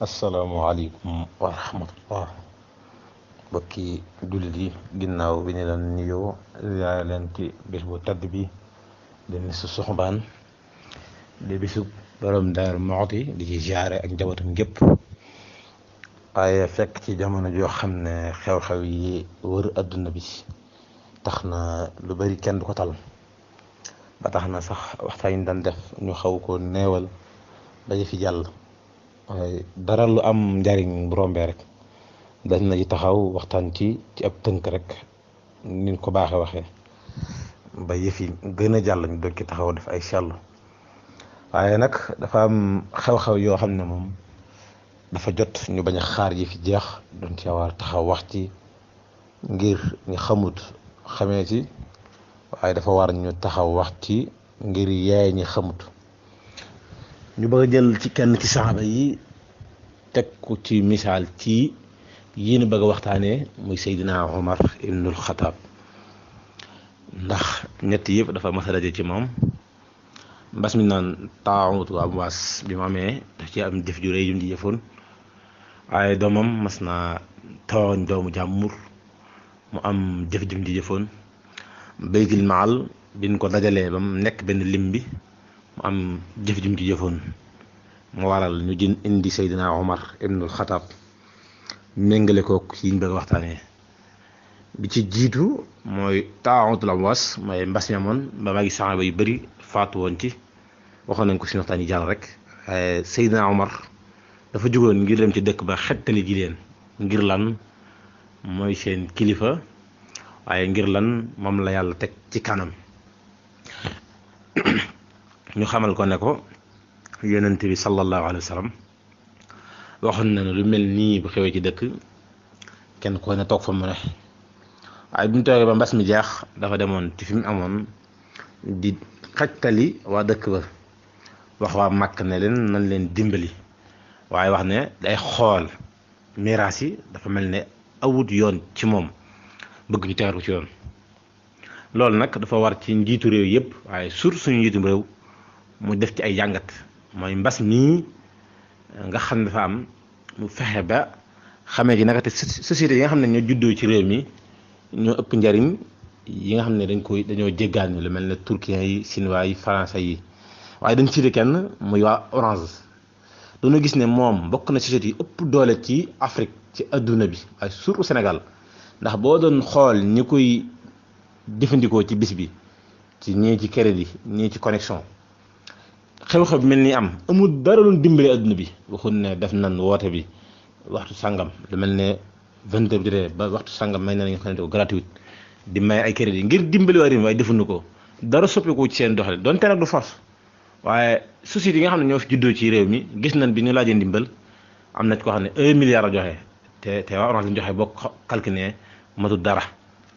asalaamaaleykum wa rahmatullah bokki jullit yi ginnaaw bi ñu leen nuyoo ziyaare leen ci bis bu tedd bi di nisu Soxbaan di bisu borom Daaru Muxti di ci ziyaare ak njabootam gépp waaye fekk ci jamono joo xam ne xew-xew yi wër adduna bi tax na lu bari kenn du ko tal ba tax na sax waxtaan yi ñu daan def ñu xaw ko neewal ba fi jàll waaye dara lu am njariñ bu rombee rek dañ na ci taxaw waxtaan ci ab tënk rek niñ ko baaxee waxee ba yëf yi gën a jàll ñu doog ci taxaw def ay sell waaye nag dafa am xew-xew yoo xam ne moom dafa jot ñu bañ a xaar yi fi jeex doon ci war taxaw wax ci ngir ñu xamut xamee ci waaye dafa war ñu taxaw wax ci ngir yaay ñi xamut ñu bëgg a jël ci kenn ci saxaaba yi teg ko ci misaal ci yi ñu bëgg a waxtaanee muy Seydina Omar ibnul Xataab ndax ñett yëpp dafa mas a daje ci moom mbas mi naan taawutu amwaas bi mu amee daf ci am jëf ju rëy yu mu ci jëfoon waaye doomam mas naa tooñ doomu jàmbur mu am jëf jum ci jëfoon baytil maal biñ ko dajalee ba mu nekk benn lim bi mu am jëf jum ci jëfoon mu waral ñu jën indi Seydina Omar ibnul Xataab méngale ko yi ñu bëgg waxtaanee bi ci jiitu mooy taawutul amwaas mooy mbas mi amoon ba maa ngi saxaaba yu bëri faatu woon ci waxoon nañ ko si waxtaan yi jàll rek waaye Seydina Omar dafa jógoon ngir dem ci dëkk ba xettali ji leen ngir lan mooy seen kilifa waaye ngir lan moom la yàlla teg ci kanam ñu xamal ko ne ko yonent bi sallallahu alayhi wa sallam waxoon na ne lu mel nii bu xewee ci dëkk kenn ko ne toog fa mu ne waaye bi mu toogee ba mbas mi jeex dafa demoon ci fi mu amoon di xajtali waa dëkk ba wax waa Màkk ne leen nañ leen dimbali waaye wax ne day xool miraas yi dafa mel ne awut yoon ci moom bëgg ñu teeru ci yoon loolu nag dafa war ci njiitu réew yëpp waaye surtout suñu njiitum réew mu def ci ay jàngat mooy mbas mii nga xam ne dafa am mu fexe ba xamee ci naka te société yi nga xam ne ñoo juddoo ci réew mi ñoo ëpp njariñ yi nga xam ne dañoo jéggaan lu mel ne turkiens yi chinois yi français yi waaye dañ cité kenn muy waa Orange dañoo gis ne moom bokk na société yi ëpp doole ci Afrique ci adduna bi waaye surtout Sénégal ndax boo doon xool ñi koy jëfandikoo ci bis bi ci ñii ci crédit ñii ci connexion xew-xew bi mel ni amul dara lu dimbale adduna bi waxul ne def nan woote bi waxtu sàngam lu mel ne 20 heures bi jotee ba waxtu sàngam may na nga xamante ko gratuite di may ay crédit ngir dimbali waa réew mi waaye defuñu ko dara soppeeku ci seen doxale donte nag du force waaye société yi nga xam ne ñoo fi juddoo ci réew mi gis nañ bi ñu laajee ndimbal am na ci koo xam ne 1 milliard a joxe te waa Orange lañ joxe boo calculé matul dara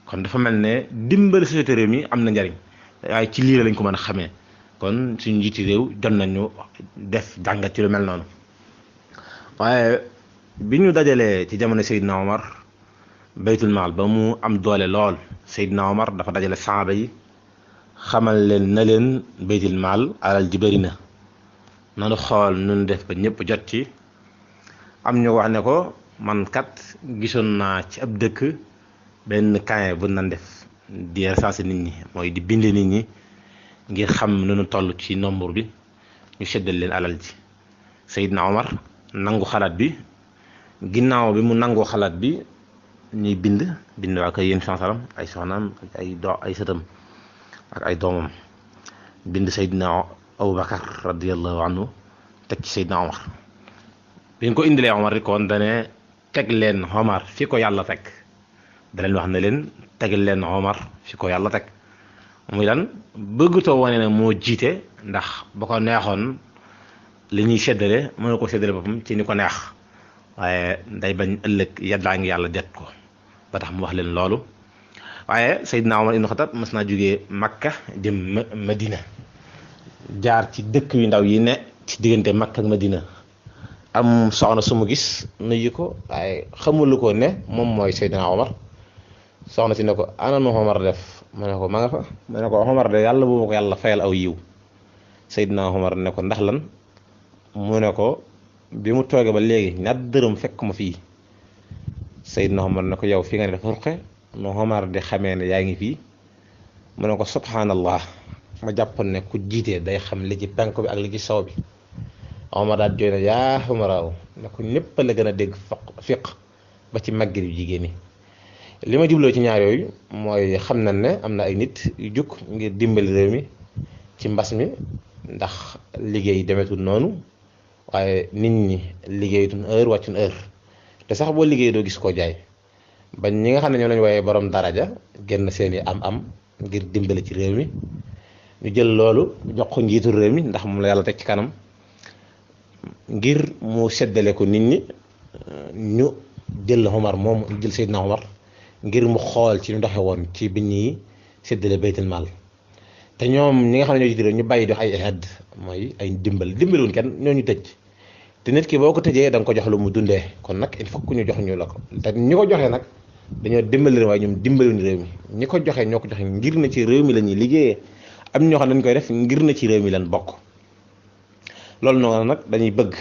kon dafa mel ne dimbali société réew mi am na njariñ waaye ci lii lañ ko mën a xamee kon suñu njiiti réew jot nañu def jàngat ci lu mel noonu waaye bi ñu dajalee ci jamono Seydina Omar baytul maal ba mu am doole lool Seydina Omar dafa dajale saaba yi xamal leen na leen baytul maal alal ji bëri na nanu xool nun def ba ñëpp jot ci am ñu wax ne ko man kat gisoon naa ci ab dëkk benn kaye bu nan def di recenser nit ñi mooy di bind nit ñi ngir xam nu nu toll ci nombre bi ñu seddal leen alal ji Seydina Omar nangu xalaat bi ginnaaw bi mu nangoo xalaat bi ñuy bind waa kay yéen sansaram ay soxnaam ak ay sëtam ak ay doomam bind Seydina Abubakar radiyallahu anhu teg ci Seydina Omar bi ñu ko indilee Omar rek kon dane teg leen Omar fi ko yàlla teg da leen wax ne leen tegal leen Omar fi ko yàlla teg muy lan bëggutoo wane ne moo jiite ndax ba ko neexoon li ñuy séddale mënu ko séddale boppam ci ni ko neex waaye day bañ ëllëg yaddaa ngi yàlla det ko ba tax mu wax leen loolu waaye Seydina Omar ibn Khattab mas naa jógee Makka jëm Madina jaar ci dëkk yu ndaw yi ne ci diggante Makka ak Madina am soxna su mu gis nuyu ko waaye xamulu ko ne moom mooy Seydina Omar soxna si ne ko ana nu Omar def mu ne ko ma nga fa mu ne ko Omar de yàlla bu ma ko yàlla fayal aw yiw Seydina Omar ne ko ndax lan mu ne ko bi mu toogee ba léegi ñaar dërëm fekk ma fii Seydina Omar ne ko yow fi nga ne dafa ruqe no Omar di xamee ne yaa ngi fii mu ne ko subhanallah ma jàppoon ne ku jiitee day xam li ci penk bi ak li ci sow bi Omar daal jooy na yaa Omaraaw ne ko ñëpp la gën a dégg fiq ba ci màggir yu jigéen ñi li ma jubloo ci ñaar yooyu mooy xam nañ ne am na ay nit yu jug ngir dimbali réew mi ci mbas mi ndax liggéey demetul noonu waaye nit ñi liggéeyatuñ heure wàccuñ heure te sax boo liggéey doo gis koo jaay bañ ñi nga xam ne ñoo lañu waaye borom daraja génn seeni am ngir dimbali ci réew mi ñu jël loolu jox ko njiitu réew mi ndax moom la yàlla teg ci kanam ngir mu seddale ko nit ñi ñu jël Omar moom jël Seydina Omar ngir mu xool ci ñu doxe woon ci bi ñuy séddale baytul maal te ñoom ñi nga xam ne ñoo jiite réew ñu bàyyi dox ay aide mooy ay dimbaliwuñ kenn ñoo ñu tëj te nit ki boo ko tëjee da nga ko jox lu mu dundee kon nag il faut que ñu jox ñu la ko te ñi ko joxee nag dañoo dimbali leen waaye ñoom dimbaliwuñ réew mi ñi ko joxee ñoo ko joxe ngir na ci réew mi la ñuy liggéeyee am ñoo xam ne dañ koy def ngir na ci réew mi leen bokk loolu noonu nag dañuy bëgg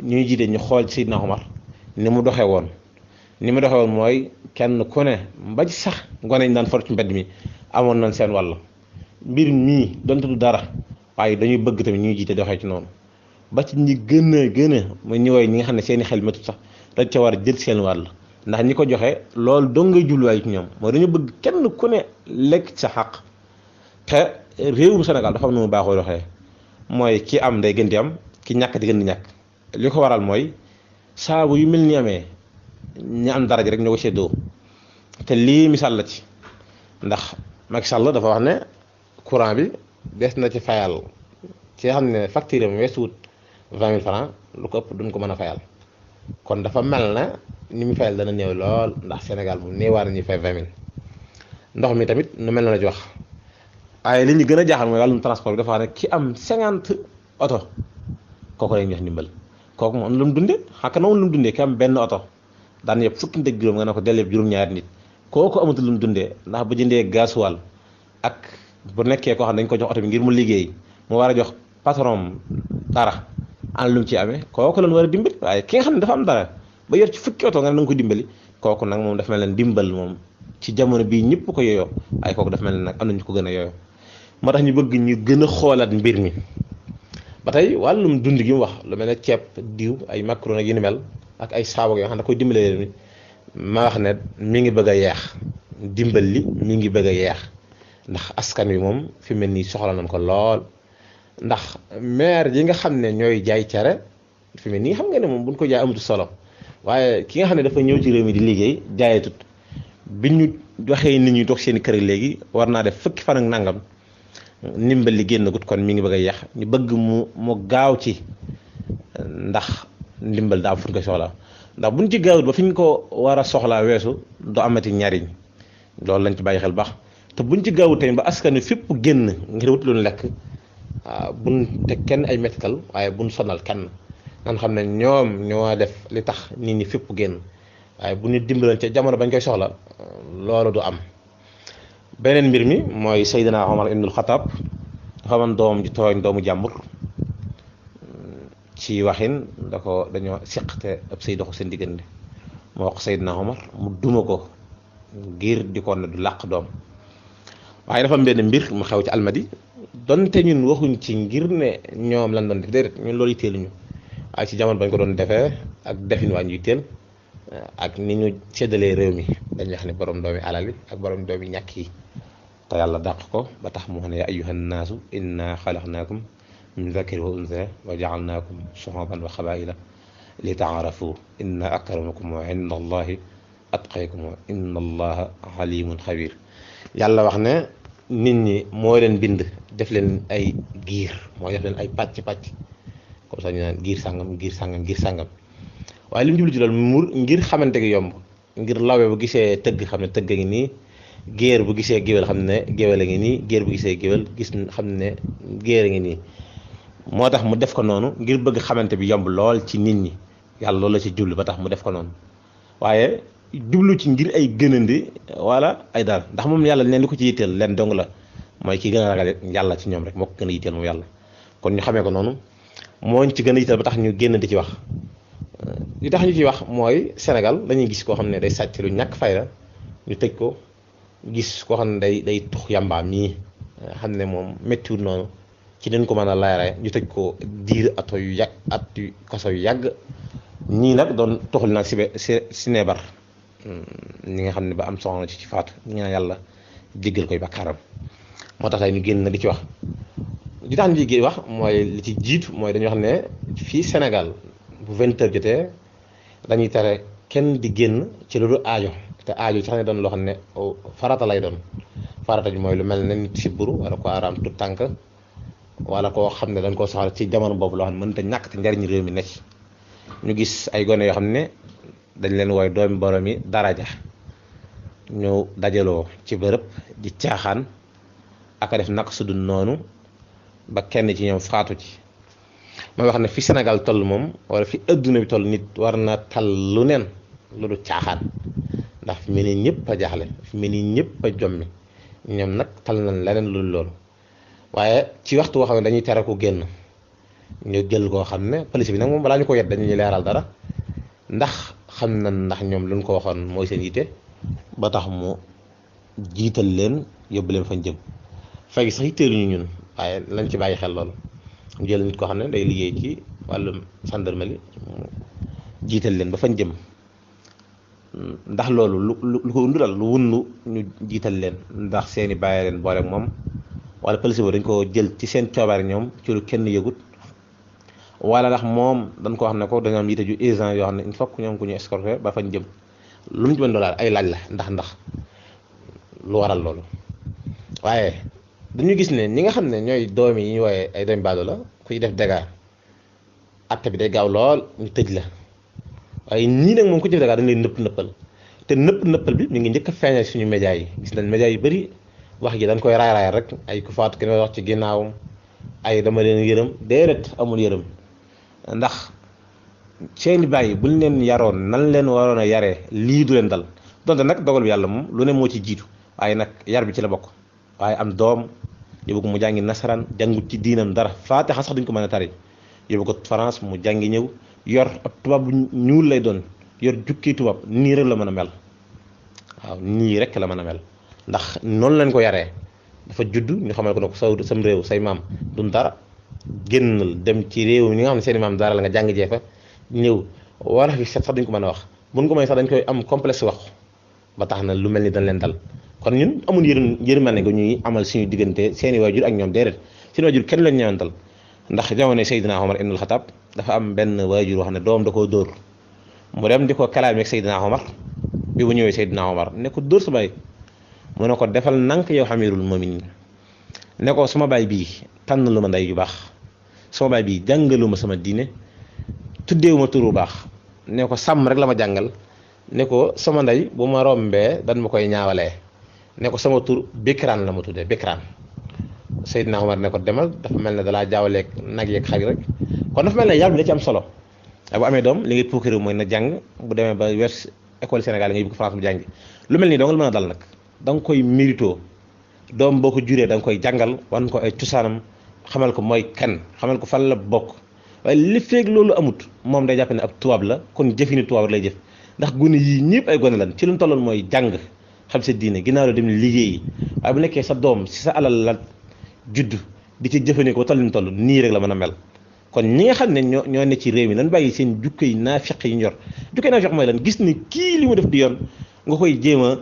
ñuy jiite ñu xool ci Seydina Omar ni mu doxee woon mooy kenn ku ne ba ci sax gone ñu daan for ci mbedd mi amoon nañ seen wàll mbir mii donte du dara waaye dañuy bëgg tamit ñuy jiite doxee ci noonu ba ci ñi gën a mooy ñi nga xam ne seeni xel métu sax dañ ca war a jël seen wàll ndax ñi ko joxe loolu doo ngay jubluwaay ci ñoom mooy dañu bëgg kenn ku ne lekk sa xaq te réewum Sénégal dafa am nu mu baaxoo doxee mooy ki am day gën di am ki ñàkk di gën di ñàkk li ko waral mooy saabu yu mel ni amee ñi am daraja rek ñoo ko séddoo te lii misaal la ci ndax Macky Sall dafa wax ne courant bi des na ci fayal ci xam ne facture am weesuwut 20 000 francs lu ko ëpp duñ ko mën a fayal kon dafa mel na ni mu fayal dana néew lool ndax Sénégal moom néewaa na ñuy fay 20 000 ndox mi tamit nu mel na la ci wax waaye li ñu gën a jaaxal mooy wàllum transport bi dafa wax ne ki am 50 oto kooku lañ jox ndimbal kooku moom lu mu dundee xàkk na woon lu mu dundee ki am benn oto daan yëpp fukki nit ak juróom nga ne ko dellee juróom-ñaari nit kooku amatul lu mu dundee ndax bu jëndee gasoil ak bu nekkee koo xam ne dañ ko jox oto bi ngir mu liggéey mu war a jox patron dara an lu mu ci amee kooku lañ war a dimbali waaye ki nga xam ne dafa am dara ba yor ci fukki oto nga ne da nga ko dimbali kooku nag moom dafa mel ne dimbal moom ci jamono bii ñëpp ko yooyoo waaye kooku dafa mel ne nag am nañu ko gën a yooyoo moo tax ñu bëgg ñu gën a xoolaat mbir mi ba tey wàllum dund gi mu wax lu mel ne ceeb diw ay macaroni ak yu ni mel ak ay saabu yoo xam ne da koy dimbalee mi ma wax ne mi ngi bëgg a yeex dimbal li mi ngi bëgg a yeex ndax askan wi moom fi mel nii soxla nañ ko lool ndax maire yi nga xam ne ñooy jaay cere fi mel nii xam nga ne moom buñ ko jaay amatu solo waaye ki nga xam ne dafa ñëw ci réew mi di liggéey jaayatut bi ñu waxee nit ñi toog seen kër léegi war naa def fukki fan ak nangam ndimbal li génn gut kon mi ngi bëgg a yeex ñu bëgg mu gaaw ci ndax ndimbal daa am fu ñu ko soxla ndax buñ ci gaawut ba fi ñu ko war a soxlaa weesu du amati njariñ loolu lañ ci bàyyi xel baax te buñ ci gaawut tamit ba askan wi fépp génn ngir wut lu ñu lekk buñ teg kenn ay mettikal waaye buñ sonal kenn nan xam ne ñoom ñoo def li tax nit ñi fépp génn waaye bu ñu dimbalan ca jamono bañ koy soxla loolu du am beneen mbir mi mooy Seydina Omar ibnul Xataab dafa man doom ji tooñ doomu jàmbur ci waxin dañoo seqte ab sëy doxu seen diggante moo wax Seydina Omar mu duma ko ngir di ko ne du làq doom waaye dafa am benn mbir mu xew ci almadi donte ñun waxuñ ci ngir ne ñoom lan doon def déedéet ñun loolu yitteeluñu waaye ci jamono bañ ko doon defee ak defin waa ñu yitteel ak ni ñu séddalee réew mi dañuy wax ne borom doomi alal yi ak borom doomi ñàkk yi te yàlla dàq ko ba tax mu xam ne yaa ayyuhan naasu inna xalaqnaakum min zakarin wa unsa wa jaalnaakum shuuban wa xabaa'ila li taarafu inna akramakum inda allahi atqakum wa inna allaha alimun xabir yàlla wax ne nit ñi moo leen bind def leen ay giir moo def leen ay pàcc comme ça ñu naan giir sàngam waaye li mu jublu ci loolu mu ngir xamante gi yomb ngir lawe bu gisee tëgg xam ne tëgg a ngi nii géer bu gisee géwél xam ne géwél a ngi nii géer bu gisee géwél xam ne géer a ngi nii moo tax mu def ko noonu ngir bëgg xamante bi yomb lool ci nit ñi yàlla loolu la ci jublu ba tax mu def ko noonu waaye jublu ci ngir ay gënandi wala ay daal ndax moom yàlla leen li ko ci yitteel leen dong la mooy ki gën a ragal yàlla ci ñoom rek moo ko gën a yitteel moom yàlla kon ñu xamee ko noonu moo ci gën a yitteel ba tax ñu génn di ci wax li tax ñu ciy wax mooy Sénégal dañuy gis koo xam ne day sàcc lu ñàkk fayda ñu tëj ko, gis koo xam ne day tux yàmbaam nii xam ne moom méttiwul noonu ci dañ ko mën a layree ñu tëj ko diir ato yu yàgg at yu kaso yu yàgg. ñii nag doon toxul nag si neebar ñi nga xam ne ba am soxna ci faatu ñaan yàlla jéggal koy bakkaaram moo tax tey ñu génn na di ci wax. li tax ñu ciy wax mooy li ci jiitu mooy dañuy wax ne fii Sénégal bu 20h jotee dañuy tere kenn di génn ci lu dul aajo, te aajo sax ne doon loo xam ne farata lay doon. farata ji mooy lu mel ne nit si buru wala ko araam tout tànk wala koo xam ne dañ koo soxla ci jamono boobu loo xam ne mënta ñàkk te njariñ réew mi nekk. ñu gis ay gone yoo xam ne dañ leen wooy doomi borom yi daraja ñu dajaloo ci bërëb di caaxaan aka def naq sudul noonu ba kenn ci ñoom faatu ci. mooy wax ne fi Sénégal toll moom wala fi adduna bi toll nit war na tal lu neen lu du caaxaan, ndax fi mel ni ñëpp a jaaxle, fi mel ni ñëpp a jommi. ñoom nag tal nañ leneen lu loolu waaye ci waxtu woo xam ne dañuy tere ko génn ñu jël koo xam ne police bi nag moom balaa ñu ko yet dañuy leeral dara ndax xam na ndax ñoom luñ ko waxoon mooy seen yite ba tax mu jiital leen yóbbu leen fañ jëm. fay sax yitteeluñu ñun waaye lañ ci bàyyi xel loolu mu jël nit koo xam ne day liggéey ci wàllum gendarmerie jiital leen ba fañ jëm ndax loolu lu ko undu dal lu wundu ñu jiital leen ndax seeni bàyyi leen boole ak moom wala police boobu dañ ko jël ci seen coobaar ñoom ci lu kenn yëgut wala ndax moom dañ ko xam ne ko dañoo am yite ju urgent yoo xam ne il faut que ñoom ku ñu escorté ba fañ jëm. lu mu ci mën doon ay laaj la ndax lu waral loolu waaye dañu gis ne ñi nga xam ne ñooy doom yi ñu wooye ay doom baado la kuy def dégâts atte bi day gaaw lool ñu tëj la. waaye ñii nag moom ku ci def dañ leen nëppal te nëppal bi ñu ngi njëkk a feeñal suñu média yi. gis nañ média yu bëri wax ji dañ koy raay rek ay ku faatu kenn wax ci ginnaawam ay dama leen yërëm déedéet amul yërëm ndax seeni bàyyi buñ leen yaroon nan leen waroon a yaree lii du leen dal donte nag dogal bi yàlla moom lu ne moo ci jiitu waaye nag yar bi ci la bokk. waaye am doom yóbbu ko mu jàngi nasaraan jàngut ci diinam dara faatixa sax duñ ko mën a tari yóbbu ko France mu jàngi ñëw yor ab tubaab bu ñuul lay doon yor jukki tubaab nii rek la mën a mel. waaw nii rek la mën a mel ndax noonu lañ ko yaree dafa judd ñu xamal ko ne ko sam réew say maam duñ dara génnal dem ci réew ñi nga xam ne seeni maam dara la nga jàng jee fa ñëw war a fi set sax dañ ko mën a wax buñ ko may sax dañ koy am complexe wax ba tax na lu mel ni dañ leen dal. kon ñun amul yërmande gu ñuy amal suñu diggante seeni waajur ak ñoom déedéet seen waajur kenn lañ ñëwantal ndax jamono Seydina Omar ibnul Xataab dafa am benn waajur wax ne doom da koo dóor mu dem di ko kalaame ak Seydina Omar bi mu ñëwee Seydina Omar ne ko dóor sa baay mu ne ko defal nank yow xamirul muminin ne ko sama baay bii tànn lu ma ndey yu baax sama baay bii jàngalu ma sama diine tuddeewu ma tur bu baax ne ko sàmm rek la ma jàngal ne ko sama ndey bu ma rombee dan ma koy ñaawalee ne ko sama tur Bikraan la ma tuddee Bikraan. Seydina Omar ne ko demal dafa mel ne dalaa jaawaleeg nag yeeg xar rek kon dafa mel ne yar bi da ci am solo bu amee doom li ngay puukare mooy na jàng bu demee ba vers école Sénégal nga yóbbu ko France bu jàngi lu mel nii doo nga la mën a dal nag da nga koy mérito doom boo ko juree da nga koy jàngal wan ko ay cosaanam xamal ko mooy kan xamal ko fan la bokk waaye li feeg loolu amut moom day jàpp ne ab tubaab la kon jëfini tubaab lay jëf ndax gone yii ñëpp ay gone lan ci luñ tolloon mooy jàng xam sa diine ginnaaw la dem liggéeyi waaye bu nekkee sa doom si sa alal la judd di ci jëfandikoo toll ni toll nii rek la mën a mel kon ñi nga xam ne ñoo ne ci réew mi lan bàyyi seen jukko yi naafiq yi ñor jukko yi naafiq mooy lan gis ni kii li mu def di yoon nga koy jéem a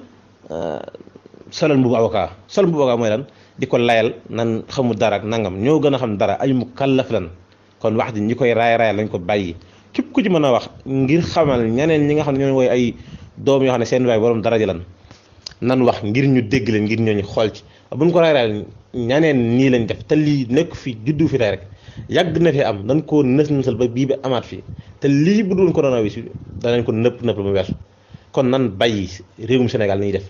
solal mbubu avocat solal mbubu avocat mooy lan di ko layal nan xamul dara ak nangam ñoo gën a xam dara ay mu kallaf lan kon wax ji ñi koy raay lañ ko bàyyi képp ku ci mën a wax ngir xamal ñeneen ñi nga xam ne ñoo woy ay doom yoo xam ne seen waay borom daraja lan nan wax ngir ñu dégg leen ngir ñooñu xool ci buñ ko raay ñaneen nii lañ def te lii nekk fi juddu fi tey rek yàgg na fi am dañ koo nësal ba bii bi amaat fi te lii bu dul coronavirus bi danañ ko nëpp mu weesu kon nan bàyyi réewum Sénégal ni ñuy def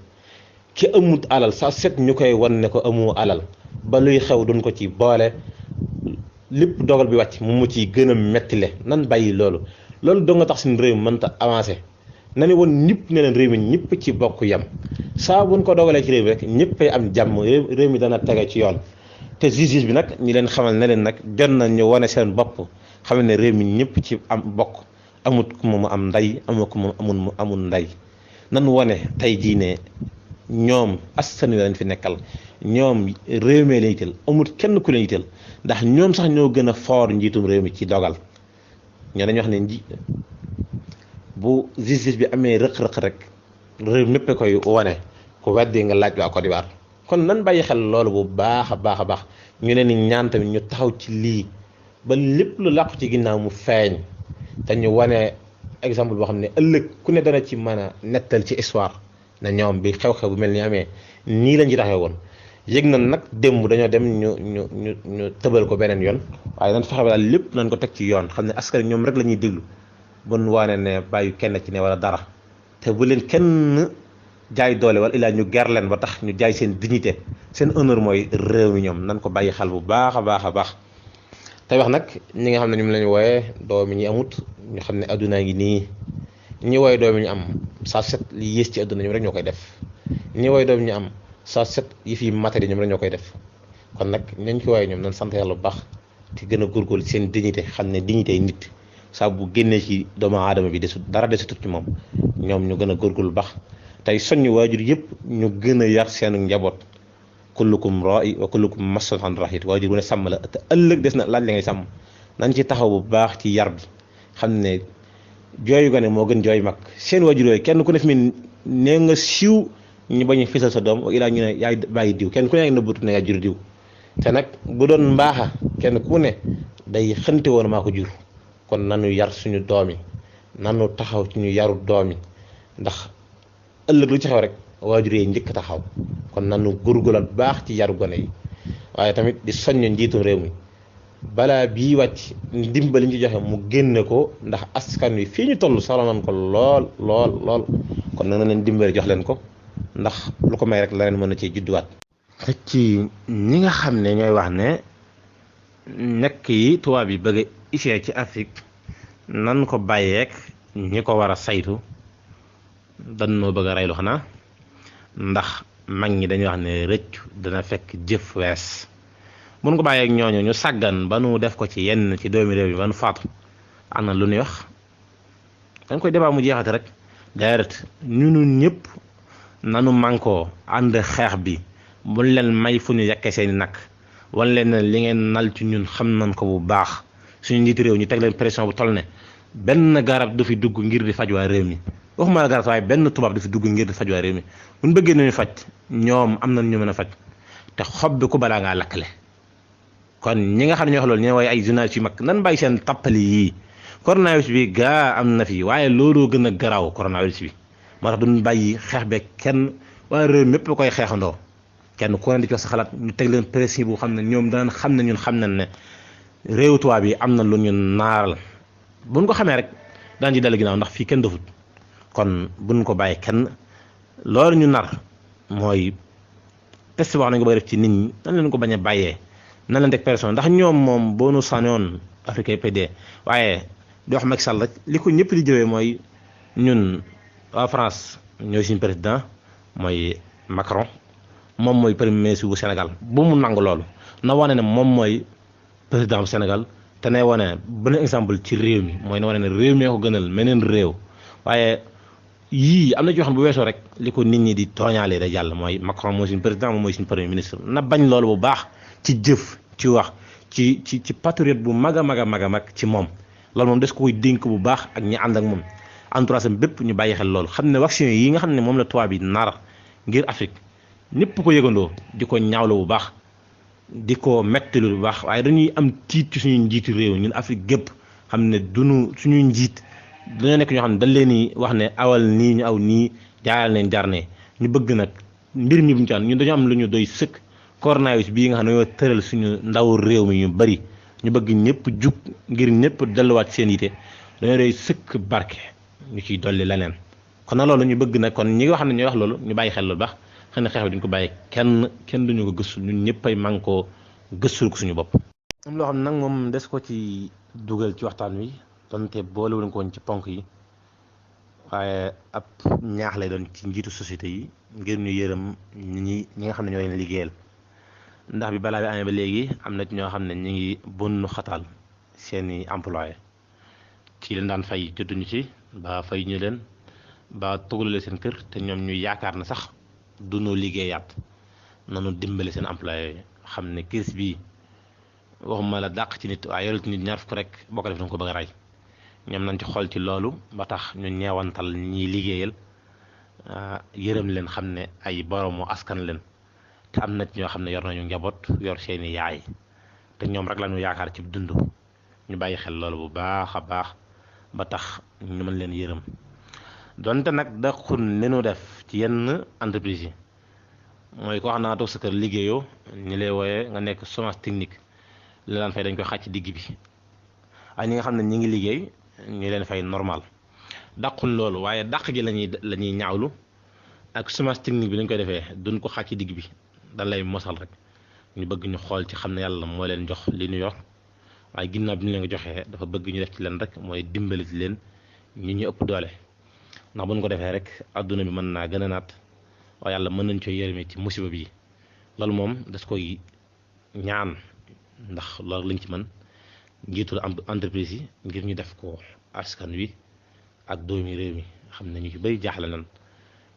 ki amut alal sa set ñu koy wan ne ko amoo alal ba luy xew duñ ko ci boole lépp dogal bi wàcc mu ciy gën a mettile nan bàyyi loolu doo nga tax suñu réew mënta avancé na ne woon ñëpp ne leen réew mi ñëpp ci bokk yam saa buñ ko dogalee ci réew mi rek ñëppay am jàmm réew mi dana tege ci yoon te justice bi nag ñi leen xamal ne leen nag jot na ñu wane seen bopp xam ne réew mi ñëpp ci am bokk amut ku mu am ndey amut ku mu amul ndey nan wane tey jii ne ñoom askan wi lañ fi nekkal ñoom réew mi lañ yitteel amut kenn ku leen yitteel ndax ñoom sax ñoo gën a foor njiitum réew mi ci dogal ñoo dañuy wax ne bu justice bi amee rëq-rëq rek réew mépp koy wane ku weddi nga laaj waa Côte d'Ivoire kon nan bàyyi xel loolu bu baax a baax a baax ñu ne ni ñaan tamit ñu taxaw ci lii ba lépp lu làqu ci ginnaaw mu feeñ te ñu wane exemple boo xam ne ëllëg ku ne dana ci mën a nettal ci histoire na ñoom bi xew-xew bu mel ni amee nii lañ ci taxee woon yëg na nag démb dañoo dem ñu tëbal ko beneen yoon waaye nan fexe ba daal lépp nañ ko teg ci yoon xam ne askan ñoom rek la ñuy déglu bon waane ne bàyyi kenn ci ne wala dara te bu leen kenn jaay doole wala ilaa ñu ger leen ba tax ñu jaay seen dignité seen honneur mooy réew mi ñoom nan ko bàyyi xel bu baax a baax a baax tey wax nag ñi nga xam ne ñu lañu wooyee doomi ñi amut ñu xam ne addunaa ngi nii ñi wooye doomi ñu am saa set li yées ci adduna ñoom rek ñoo koy def ñi wooye doomi ñu am saa set yi fi matériel ñoom rek ñoo koy def kon nag nañ ci wooye ñoom nañ sant yàlla bu baax te gën a góorgóorlu ci seen dignité xam ne dignité yi nit saa bu génnee ci doomu aadama bi desut dara desutut ci moom ñoom ñu gën a góorgóorlu bu baax tey soññ waajur yëpp ñu gën a yar seenu njaboot kullukum ra'i wa kullukum mas'ulun an ra'iyati waajur bu ne sàmm la te ëllëg des na laaj la ngay sàmm nañ ci taxaw bu baax ci yar bi xam ne jooyu gone moo gën jooy mag seen waajur yooyu kenn ku ne fi mu ne nga siiw ñu bañ a fisal sa doom ilaa ñu ne yaay bàyyi diw kenn ku ne nëbbatu ne yaa jur diw te nag bu doon mbaaxa kenn ku ne day xënte woon maa ko jur kon nanu yar suñu doom yi nanu taxaw ci ñu yaru doom yi ndax ëllëg lu ci xew rek waajur yi njëkk taxaw kon nanu góorgóorlu baax ci yaru gone yi waaye tamit di soññ njiitu réew mi balaa bii wàcc ndimbali ñu ci joxe mu génne ko ndax askan wi fii ñu toll soxla nañ ko lool lool lool kon nag na leen dimbali jox leen ko ndax lu ko may rek la leen mën na cee judduwaat. ci ñi nga xam ne ñooy wax ne nekk yi tubaab yi bëgg a isee ci Afrique nan ko bàyyeek ñi ko war a saytu danoo bëgg a reylu xanaa ndax mag ñi dañuy wax ne rëccu dana fekk jëf wees mun ko bàyyeek ñooñu ñu sàggan ba nu def ko ci yenn ci doomi réew yi ba nu faatu am na lu ñuy wax dañ koy débat mu jeexate rek deret ñunu ñëpp nanu mànkoo ànd xeex bi buñ leen may fu ñu yekkee seeni nag wan leen ne li ngeen nal ci ñun xam nañ ko bu baax suñu njiitu réew ñu teg leen pression bu toll ne benn garab du fi dugg ngir di faj waa réew mi waxuma la garab waaye benn tubaab du fi dugg ngir di faj waa réew mi buñ bëggee nañu faj ñoom am nañ ñu mën a faj te xob bi ku balaa ngaa lakkale kon ñi nga xam ne ñoo wax loolu ñu waaye ay journalistes yu mag nan bàyyi seen tappali yii coronavirus bi gaa am na fi waaye looloo gën a garaaw coronavirus bi moo tax duñ bàyyi xeex beeg kenn waaye réew mépp koy xeexandoo kenn ku ne di ci wax sa xalaat ñu teg leen pression bu xam ne ñoom danañ xam ne ñun xam nañ ne réew tubaab bi am na lu ñu naaral buñ ko xamee rek daan ci dal ginnaaw ndax fii kenn dofut kon buñ ko bàyyi kenn loolu ñu nar mooy test wax nañ ko bëgg def ci nit ñi nan leen ko bañ a bàyyee nan leen teg pression ndax ñoom moom boo nu sanoon Afrique PD waaye di wax Macky Sall rek li ko ñëpp di jëwee mooy ñun waa France ñooy suñu président mooy Macron moom mooy premier ministre bu Sénégal bu mu nangu loolu na wane ne moom mooy président bu Sénégal te ne wane benn exemple ci réew mi mooy na wane ne réew mi ko gënal meneen réew waaye yii am na ci yoo xam ne bu weesoo rek li ko nit ñi di tooñaalee da jàll mooy Macron mooy suñu président moom mooy suñu premier ministre na bañ loolu bu baax ci jëf ci wax ci patriote bu mag a mag a mag a mag ci moom loolu moom des ko koy dénk bu baax ak ñi ànd ak moom entourage am bépp ñu bàyyi xel loolu xam ne vaccin yi nga xam ne moom la tubaab bi nar ngir Afrique ñëpp ko yëgandoo di ko ñaawlo bu baax di ko mettilu bu baax waaye dañuy am tiit ci suñu njiitu réew ñun Afrique gépp xam ne duñu suñuy njiit dañoo nekk ñoo xam ne dañ leen di wax ne awal nii ñu aw nii jaayal leen jar ne ñu bëgg nag mbir mi bu ñu ci ñun dañoo am lu ñu doy sëkk coronavirus bii nga xam ne dañoo tëral suñu ndaw réew mi ñu bari ñu bëgg ñëpp jug ngir ñëpp delluwaat seen yite dañoo doy sëkk barke ñu ciy dolli leneen kon nag loolu ñu bëgg nag kon ñi nga xam ne ñooy wax loolu ñu bàyyi xel loolu baax xëy na xeex bi duñ ko bàyyi kenn duñu ko gëstu ñun ñëppay man koo gëstul ko suñu bopp. am loo xam ne nag moom des ko ci dugal ci waxtaan wi donte boolewuñ ko woon ci ponk yi waaye ab ñaax lay doon ci njiitu société yi ngir ñu yërëm ñi nga xam ne ñoo leen liggéeyal ndax bi balaa bi amee ba léegi am na ci ñoo xam ne ñu ngi bunnu xatal seeni employé ci leen daan fay jotuñu ci ba fay ñu leen ba tuggalale seen kër te ñoom ñuy yaakaar na sax dunoo liggéeyaat nanu dimbale seen employé xam ne crise bi waxuma la dàq ci nit waaye yorul ci nit ñaar fukk rek boo ko def danga ko bëgg a rey ñoom nañ ci xool ci loolu ba tax ñu ñeewantal ñiy liggéeyal yërëm leen xam ne ay boroomu askan leen te am na ci ñoo xam ne yor nañu njaboot yor seeni yaay te ñoom rek lañu yaakaar ci dund ñu bàyyi xel loolu bu baax a baax ba tax ñu mën leen yërëm donte nag daqun li nu def ci yenn entreprise yi mooy koo xam naa toog sa kër liggéeyoo ñi lay wooyee nga nekk chômage technique li leen fay dañ koy xàcc ci digg bi ay ñi nga xam ne ñi ngi liggéey ñu leen fay normal dàqun loolu waaye dàq gi la ñuy ñaawlu ak chômage technique bi lañ koy defee duñ ko xàcc ci digg bi dañ lay mosal rek ñu bëgg ñu xool ci xam ne yàlla moo leen jox li ñu yor waaye ginnaaw bi ñu leen ko joxee dafa bëgg ñu def ci leen rek mooy dimbali ci leen ñu ëpp doole ndax buñ ko defee rek adduna bi mën naa gën a naat waaye yàlla mën nañ cooy yërëme ci musiba bi loolu moom das koy ñaan ndax loolu lañ ci mën njiitul entreprise yi ngir ñu def ko askan wi ak doomi réew mi xam ne ñu ci bëri jaaxle nañ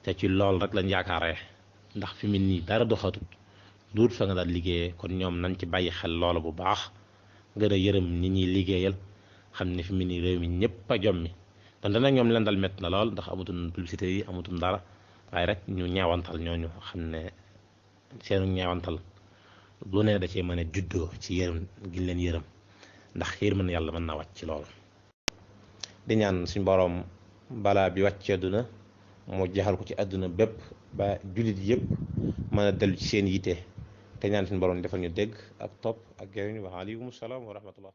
te ci loolu rek lañ yaakaaree ndax fi mu nii dara doxatut duut fa nga daal liggéeyee kon ñoom nañ ci bàyyi xel loolu bu baax gën a yërëm nit ñuy liggéeyal xam ne fi mu nii réew mi ñëpp a jommi donte nag ñoom leen dal métti na lool ndax amutum publicité yi amutum dara waaye rek ñu ñeewantal ñooñu xam ne seenu ñeewantal lu ne da cee mën a juddoo ci yërëm gi leen yërëm ndax yër mën yàlla mën naa wàcc ci loolu di ñaan suñ boroom balaa bi wàcc ci àdduna moo jaxal ko ci àdduna bépp ba jullit yëpp mën a dellu ci seen yite te ñaan suñ boroom defal ñu dégg ak topp ak gërëm wa aleykum salaam wa rahmatullah